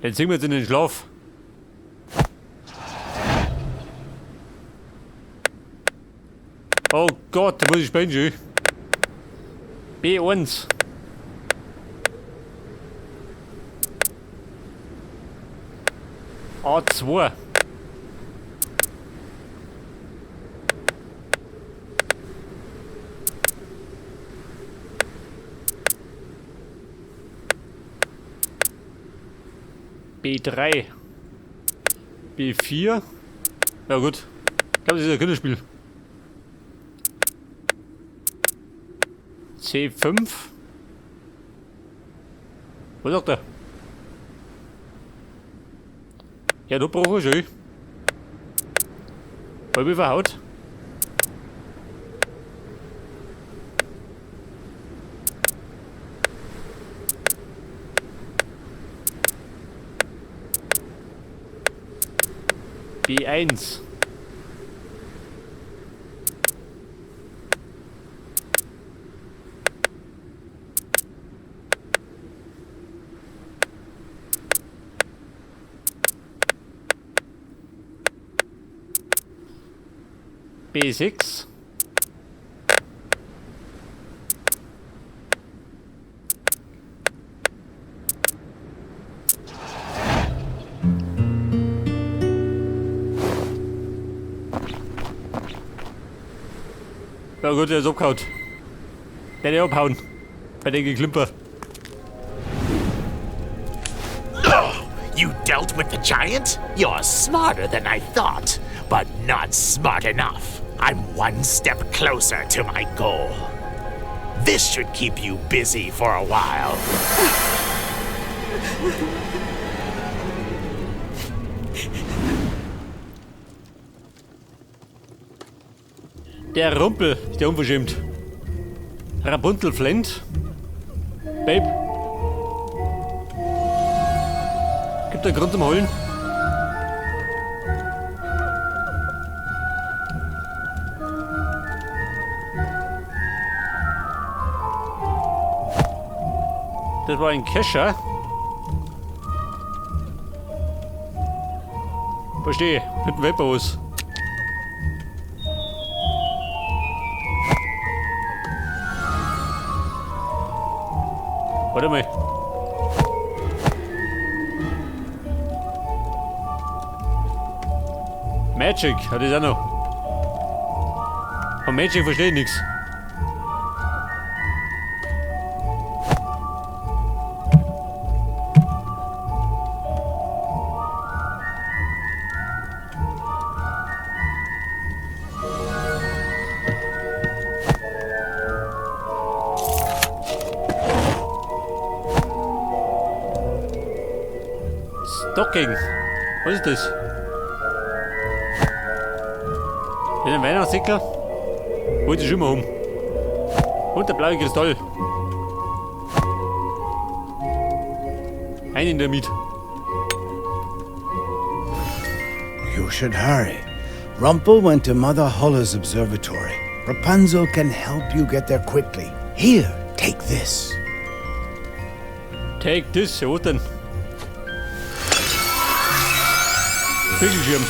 Den singen wir jetzt in den Schlaf. Oh Gott, da muss ich spielen, schön. B1. A2. B3. B4. Ja gut. Ich glaube, das ist ein Kinderspiel. C5. Was sagt er? Ja, du brauchst schon. Hab ich verhaut? B1. B6. Ja gut, der ist abgehauen. Der hat abhauen. Bei den Geklimper. Oh, you dealt with the giant? You're smarter than I thought, but not smart enough. I'm one step closer to my goal. This should keep you busy for a while. Der Rumpel ist ja unverschämt. Rapunzel flennt. Babe. Gibt da Grund zum Heulen? Das war ein Kescher. Verstehe, mit dem Vaporus. Warte mal. Magic, hat das auch noch. Von Magic verstehe ich nichts. Stocking. Was ist das? Ist ein Weihnachtssäcker? Wollte ich schon mal um. Und der blaue Kristall. Einen in der Miet. You should hurry. Rumpel went to Mother Holle's observatory. Rapunzel can help you get there quickly. Here, take this. Take this, ja, was denn? Spiegelschirm.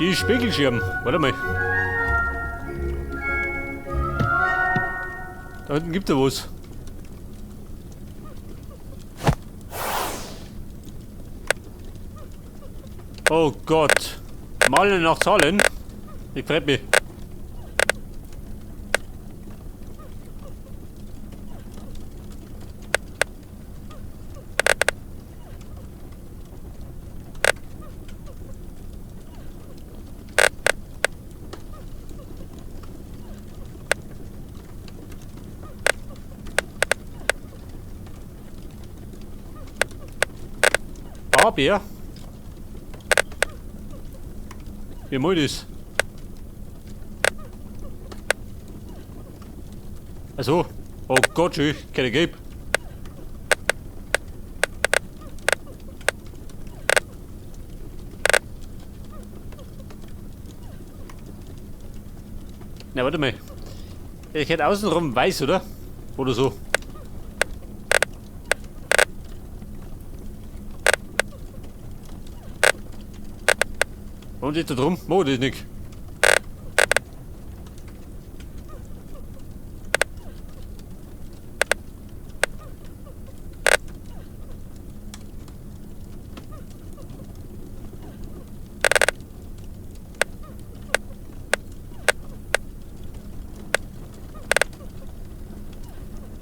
Die Spiegelschirm. Warte mal. Da hinten gibt es ja was. Oh Gott. Malen nach Zahlen. Ich freu mich. Aber wie mal das? Also, oh Gott, schön, keine Gelb. Na, warte mal. Ich hätte außenrum weiß, oder? Oder so. Und jetzt da drum? Mach das nicht.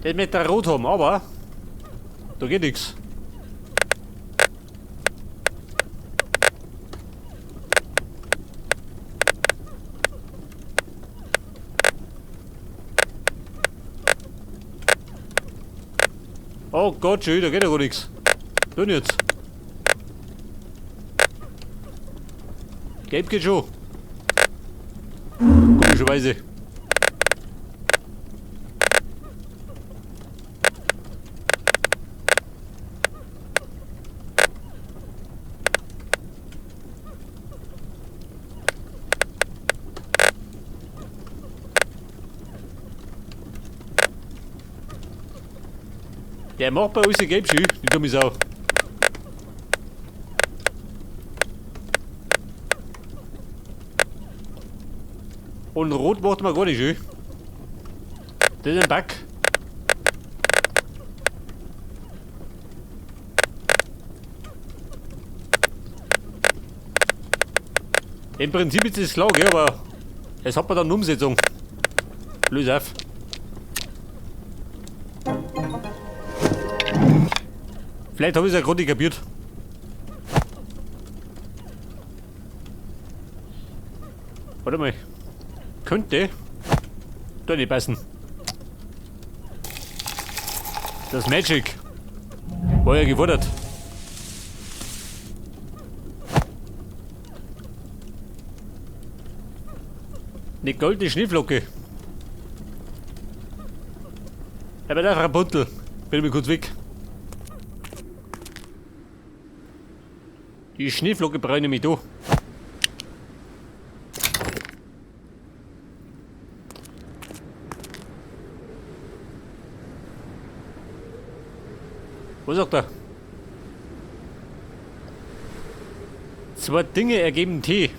Den möchte er rot haben, aber da geht nichts. Oh Gott, schon wieder geht ja gar nichts. Tun jetzt. Gelb geht schon. Komischerweise. Der macht bei uns gelb schön, die dumme Sau. Und rot macht man gar nicht schön. Das ist ein Bug. Im Prinzip ist es klar, gell, aber es hat man dann eine Umsetzung. Löse auf. Vielleicht habe ich es ja gerade nicht kapiert. Warte mal. Könnte da nicht passen. Das Magic war ja gefordert. Eine goldene Schneeflocke. Aber der Rapunzel. Bin ich kurz weg. Die Schneeflocke brauche ich nämlich da. Was sagt er? Zwei Dinge ergeben Tee.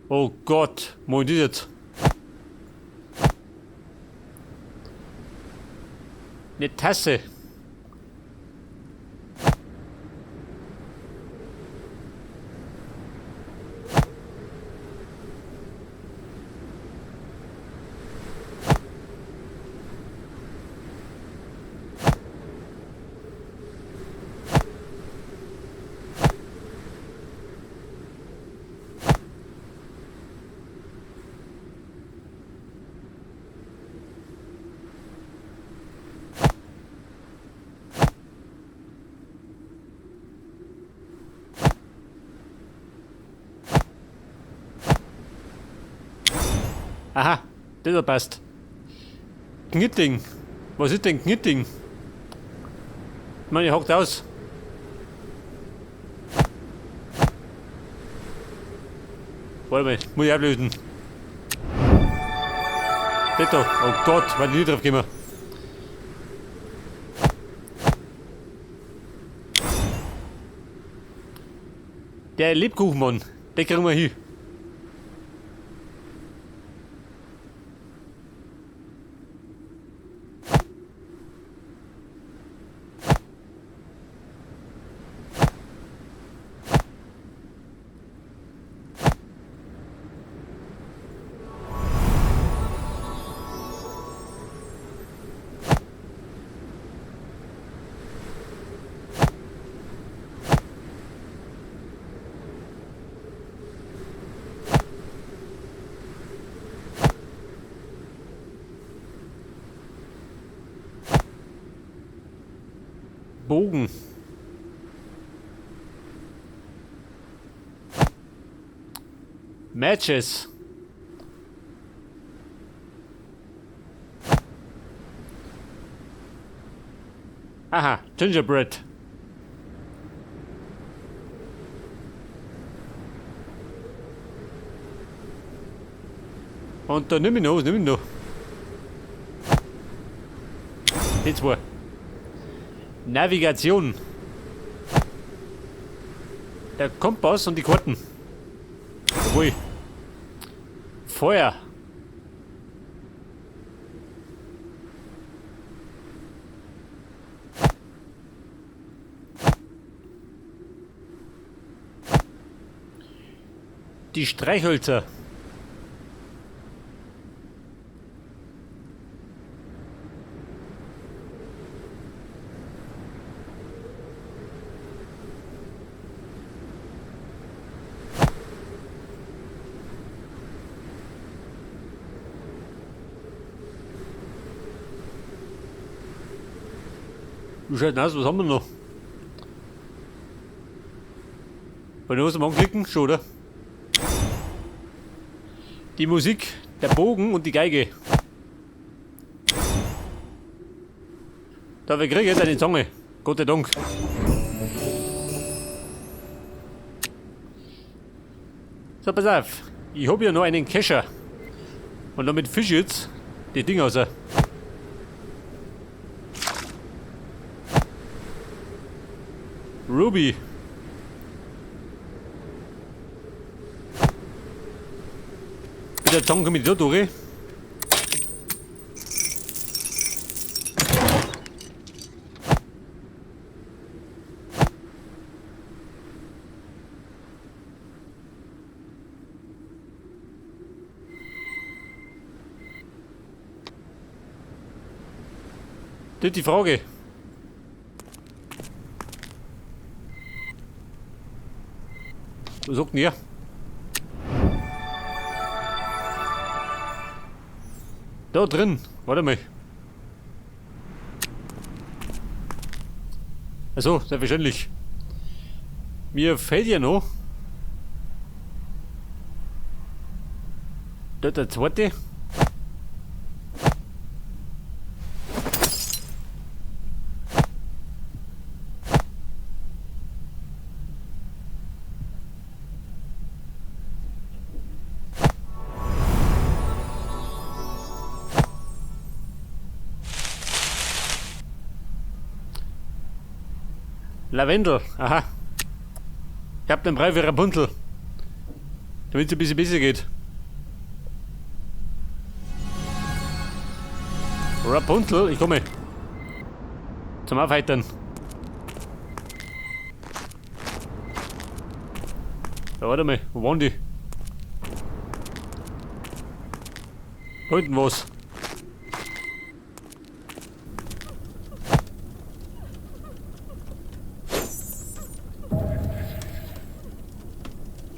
Oh Gott, wo ist das jetzt? Eine Tasse. Aha, das passt. Knitting. Was ist denn Knitting? Ich meine, ich hackt aus. Warte mal, muss ich ablösen. Das da. Oh Gott, weil ich nicht drauf gekommen. Der Lebkuchenmann, den kriegen wir hin. Bogen. Matches. Aha, Gingerbread. Und da nimm ich noch, was nimm ich noch? Die zwei. Navigation. Der Kompass und die Karten. Jawohl. Feuer. Die Streichhölzer. Wie schaut denn aus? Was haben wir noch? Wollen wir was am Anklicken? Schon, oder? Die Musik, der Bogen und die Geige. Da, wir kriegen jetzt eine Zange. Gott sei Dank. So, pass auf. Ich hab ja noch einen Kescher. Und damit fisch ich jetzt die Dinger raus. Ruby. Mit der Zange komme ich da durch. Das ist die Frage. Was sagt denn ihr? Da drin. Warte mal. Also, selbstverständlich. Mir fehlt ja noch. Da der zweite. Lavendel, aha. Ich hab den Brei für Rapunzel. Damit's ein bisschen besser geht. Rapunzel, ich komme. Zum Aufheitern. Ja, warte mal, wo waren die? Da hinten was.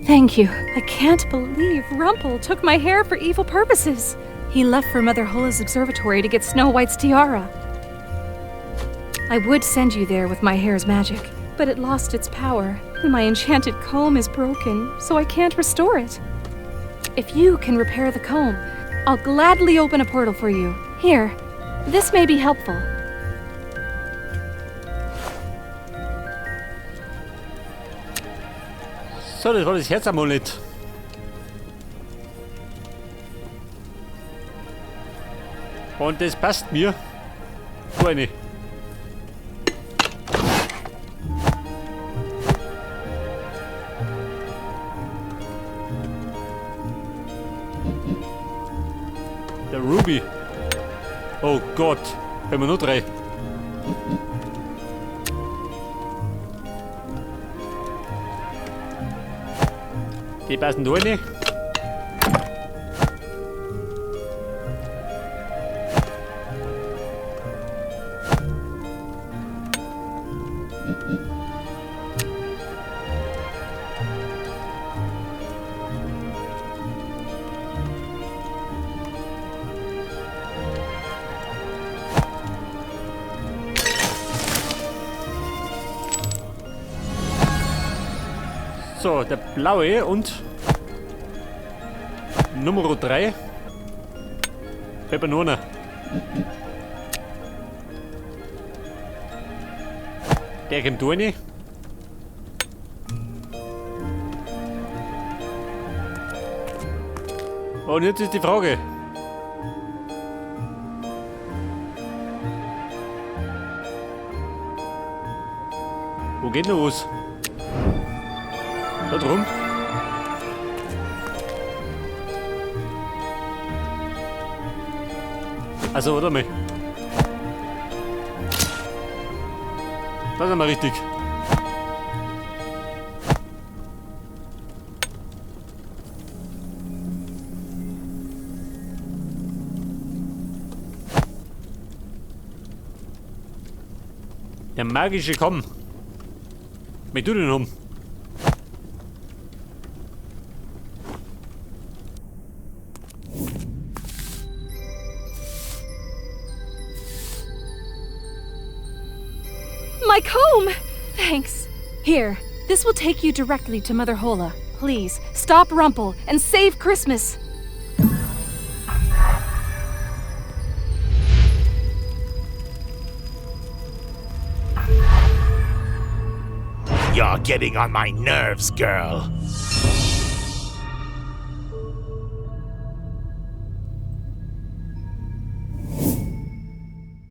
Thank you. I can't believe Rumpel took my hair for evil purposes. He left for Mother Hola's observatory to get Snow White's tiara. I would send you there with my hair's magic, but it lost its power, and my enchanted comb is broken, so I can't restore it. If you can repair the comb, I'll gladly open a portal for you. Here, this may be helpful. So, das war das Herzamulett. Und das passt mir. So eine. Der Ruby. Oh Gott. Haben wir nur 3. Die passen da rein. So, der blaue und Nummer 3. Peperona. Der kommt rein. Und jetzt ist die Frage. Wo geht noch was? Da drum. Also, warte mal. Das ist einmal richtig. Der magische Kamm. Wie du denn um? My comb! Thanks. Here, this will take you directly to Mother Hola. Please, stop Rumple and save Christmas. You're getting on my nerves, girl.